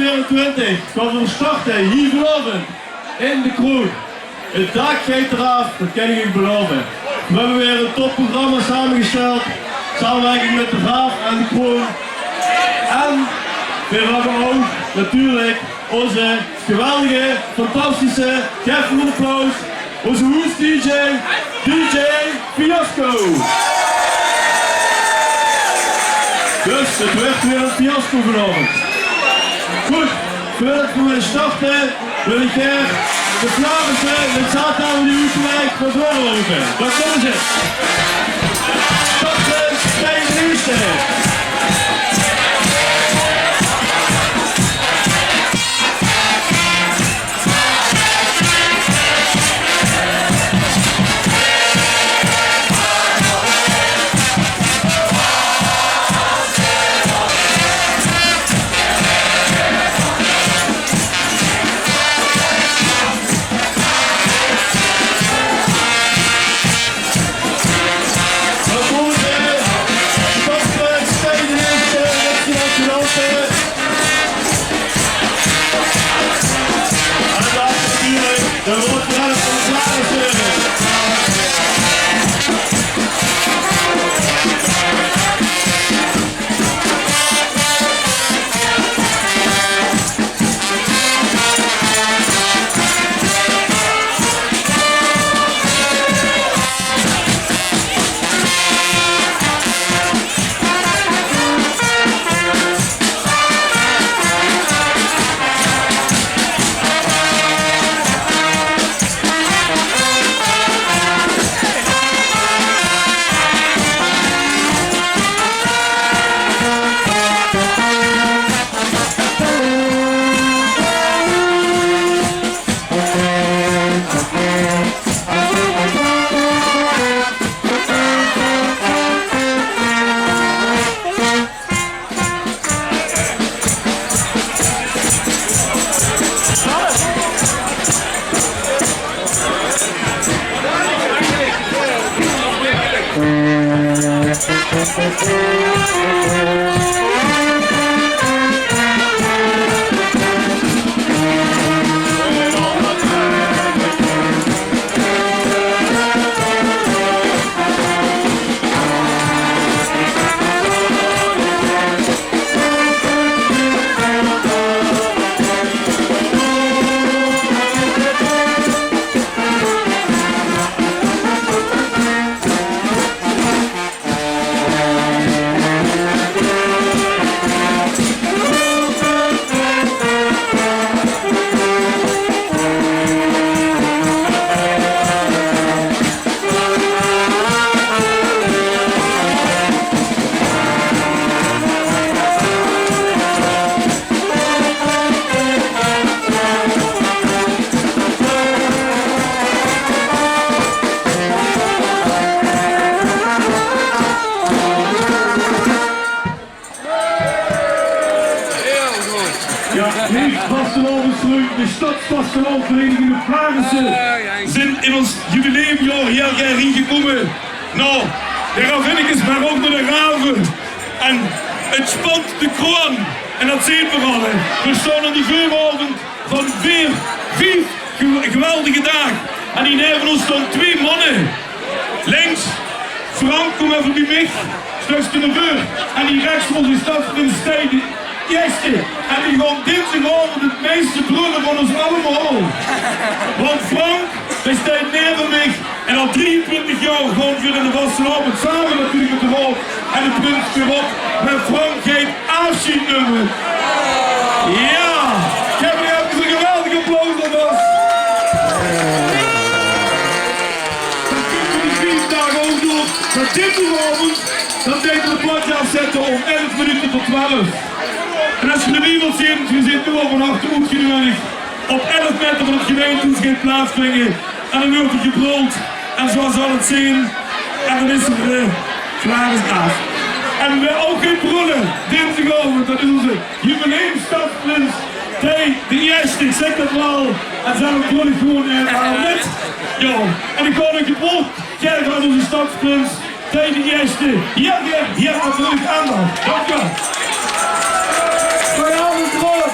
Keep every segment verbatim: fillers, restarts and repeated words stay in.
Veerentwintig, gaon v'r starte hie vanaovend in de Kroon. 't Daak geit d'raaf, dat kin ich uch belaove. V'r höbbe weer ein topprogramma samegesteld, samewirking mit de Raaf en de Kroon. En v'r höbbe ouch natuurlik ózze geweldige, fantastische, gaef 'm ein applaus, ózze hoes-dj, dj Fiasco. Dus 't wuuert weer ein fiasco vanaovend. Good, veurdat v'r weer starte, wil ich gaer de Flaarisse mit Zaate aan die oet de waeg veur veur rope. Dao kómme ze. Starte, Stijn de Eerste. Jao, leef vastelaovesvrunj, de Stadsvastelaovesvereiniging de Flaarisse zeen in ós jubileumjaor hie gaer hie gekómme. Noe, de Ravinnekes, mer ouch nao de Rave. En 't spant de kroon. En dat zeen v'r al, hè. V'r staon aan de veuraovend van veer, vief ge-, geweldige daag. En hie neve ós staon twee manne. Links, Frank, kóm effe bie mich. Stökske nao veur. En hie rechs, ózze stadsprins Stijn de Ierste. En die gaon dinsdigaovend 't meiste brölle van ós allemaol. Want Frank, dae steit neve mich. En al drieëntwintig jaor gaon v'r in de vastelaovend same natuurlik mit de Raaf en de prins veurop. Mer Frank geit aafsjeid numme. Jao, gaef 'm effe ein geweldig applaus alvas. Dan kinne v'r die vief daag ouch door. Mer dinsdigaovend, dan deite v'r de plaatje aafzètte óm elf minute veur twelf. En es geer de Biebel zeen, geer zeet noe al van harte oetgeneudig. Op elf meter van 't gemeintehoes geit plaatsvinge. En dan wuuert d'r gebröld. En zoe zal 't zeen. En dan is 'r, eh, klaor is aaf. En wae ouch geit brölle dinsdigaovend, dat is ózze jubileumstadsprins Thei de Ierste. Ich zègk 't waal. En zelf bröl ich gewoon, eh, waal mit. Jao. En ich gaon ouch 't waord gaeve aan ózze stadsprins Thei de Ierste. Hie, hie, hie, natuurlik aandacht. Dank uch waal. Goeie aovend, Ron.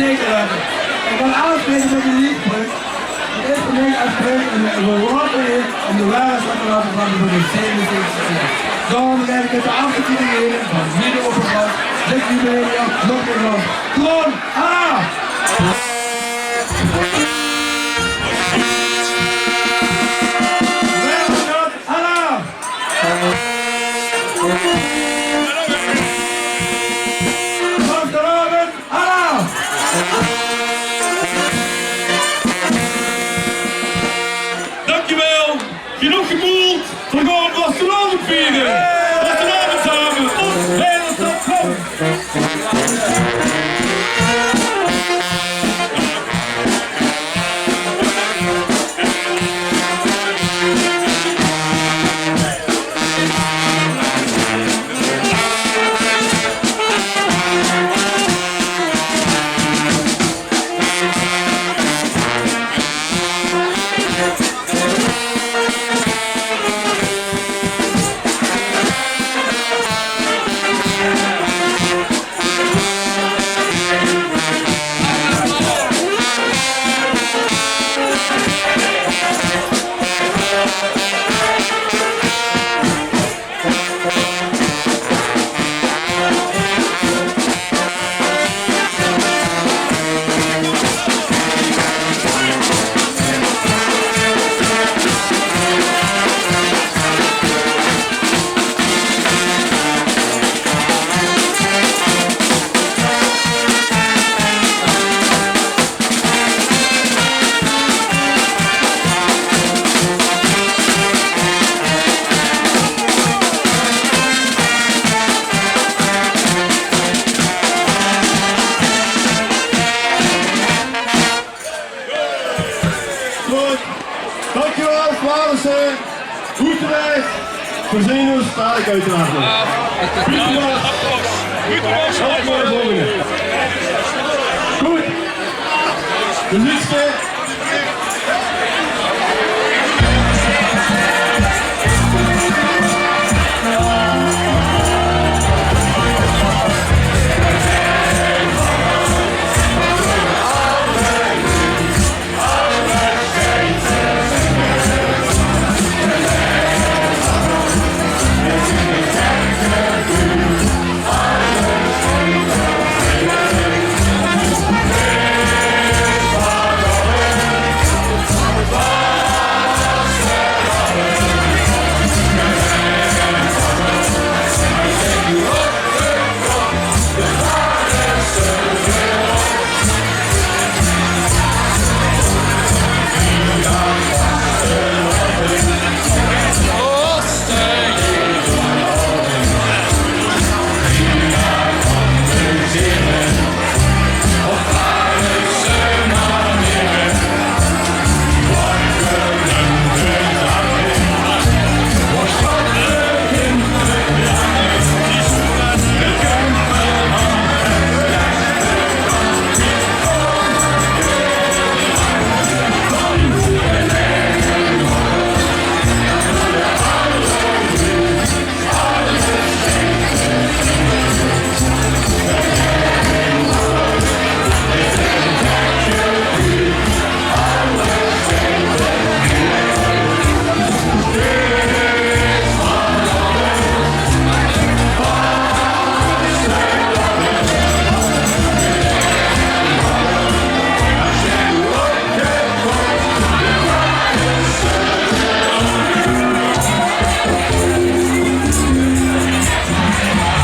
Ik wil afsluiten met een liedje. Het is voor mij als prins een, een gewoonte om de waarheid te laten van de zevenenzeventigste. Daarom ga ik het afsluiten van Mide Oppervlak, dit jubileum, nog een van Kroon A! Alaaf! Vastelaovend, alaaf! Dankjewel. Genóg gepoeld. Veer gaon vastelaovend viere. Vastelaovend same. Op Heilenstad, kom. Good. Dankjewel, Flaarisse. Good gewerk. Veer zeen us dalik oeteraard nog. Good gewerk. Good. De liedste.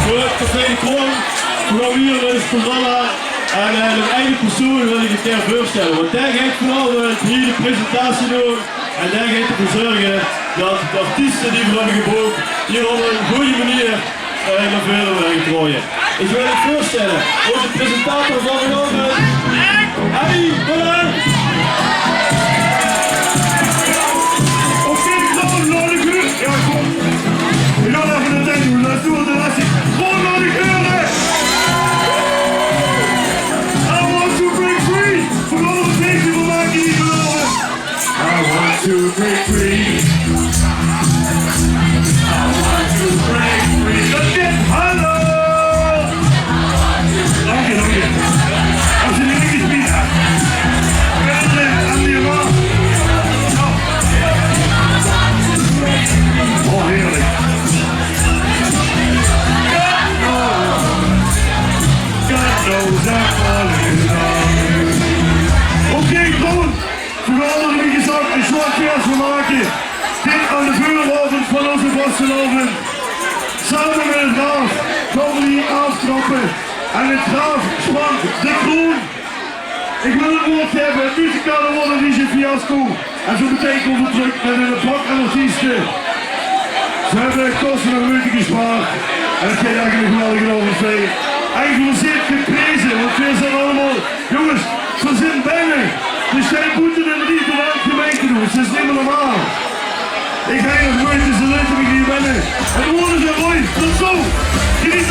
Good, dat zeen de kroon. Veer gaon wiejer mit 't programma. En, eh, nog eine persoon wil ich gaer veursjtèlle. Want dae geit vanaovend hie de presentatie doon. En dae geit d'rveur zörge dat de artieste die veer höbbe gebook hie op ein gooj meneer, eh, nao veure waere getraoje. Ich wil uch veursjtèlle, ózze presentator van vanaovend, Harry Bellaert. Oké, dan laot ich uch, jao, kóm. Ich gaon effe de tied doon. Let's do it, let's go. Gewoon laot ich hure. I want to break free. Veer gaon d'r ein feesje van make hie vanaovend. I want to break free. I want to break free. Let's get, hallo! Dank je, dank je. Als je die liedjes Dit aan de veuraovend van ózze vastelaovend. Same mit 't raaf gaon v'r hie aaftrappe. En 't raaf spant de kroon. Ich wil 't woord gaeve, muzikale woorde, D J Fiasco. En zo metein kómme v'r trök mit 'n pak aan artieste. Ze höbbe kóste en meujte gespaard. En 't geit eigelik 'ne geweldige aovend veur. En geer zeet gepreze, want veer zeen allemaol, jónges, veer zeen binne. Veer zeen boete in de liefde van 't gemeintehoes. 't Is neet mie normaal. Ich höb nog meujte, ze laote mich neet binne. En woorde zeen roei, tot zo. Geneet